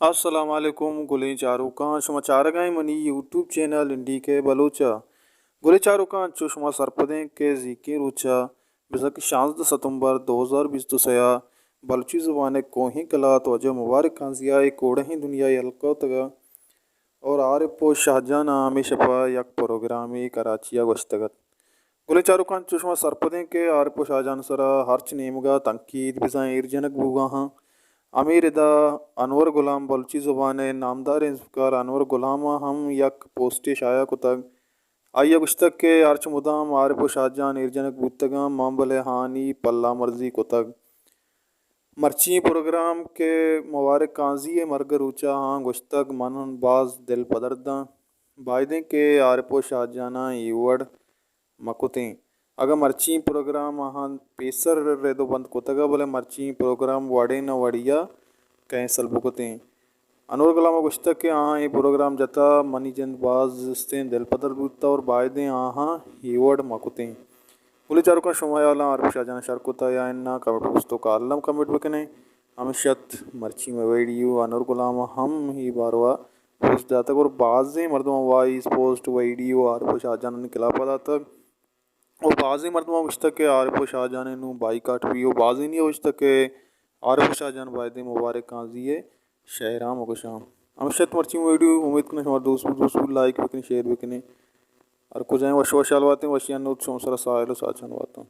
السلام علیکم گلیں چاروکاں، شما چارگائیں منی یوٹیوب چینل این ڈی کے بلوچ ءَ۔ گلیں چاروکاں، انچو شما سرپدیں کہ زیکیں روچ ءَ، بزاں کہ شانزدہ ستمبر دو ہزار بیست و سئے ءَ، بلوچی زبان ءِ کوہیں کلات واجہ مبارک قاضی ءَ اے کوڑہیں دنیا ءَ یل کتگ ءَ اور عارف ءُ شاہجان ءَ ہمے شپ ءَ یک پروگرامے کراچی ءَ گوشتگ ات۔ گلیں چاروکاں، انچو شما سرپدیں کہ عارف ءُ شاہجان ءِ سرا ہرچ نیمگ ءَ تنقید بزاں ایر جنگ بوگا ہاں۔ ہمے ردا انور غلام، بلوچی زبان ءِ نامداریں ازمکار انور غلام ءَ ہم یک پوسٹے شائع کتگ۔ آئی ءَ گوشتگ کہ ہرچ مدام عارف ءُ شاہجان ایر جنگ بوتگاں، من بلے آہانی پلہ مرزی کتگ۔ مرچی پروگرام کہ مبارک قاضی ءِ مرگ ءِ روچ ءَ آہاں گوشتگ، من باز دل پدرداں۔ بائدیں کہ عارف ءُ شاہجان ءَ اے وڑ مہ کتیں۔ اگاں مرچی پروگرام آہاں پیسر رد ءُ بند کتگ ءَ، بلے مرچی پروگرام وڑے نہ وڑے ءَ کینسل بکتیں۔ انور غلام ءَ گوشتگ کہ آہاں اے پروگرام جتا، منی جند باز استیں دل پدر بوتہ اور بائدیں آہاں اے وڑ مہ کتیں۔ گلیں چاروکاں، شمئے ہیالاں عارف شاہجان ءَ شر کتہ یا اناں، کمنٹ باکس ءِ توکا الم کمنٹ بکنیں۔ ہمیش ات مرچی مئے ویڈیو۔ انور غلام ءَ ہم اے باروا پوسٹ داتگ اور بازیں مردماں وائس پوسٹ، ویڈیو عارف ءُ شاہجان ءِ خلاف ءَ داتگ۔ و بازیں مردماں گوشتگ کہ عارف ءُ شاہجان ءِ نوں بائیکاٹ بی، و بازینی ءَ گوشتگ کہ عارف ءُ شاہجان بائدیں مبارک قاضی ءِ شعراں مہ گوشاں۔ ہمیش ات مرچی ویڈیو، امید کناں شما دوست بوت، دوست بوت لائک بکنیں، شیئر بکنیں۔ ہر کجائیں وش وشحال باتیں، وشیانی نود شما سرا ساہیل ءُ ساچان باتاں۔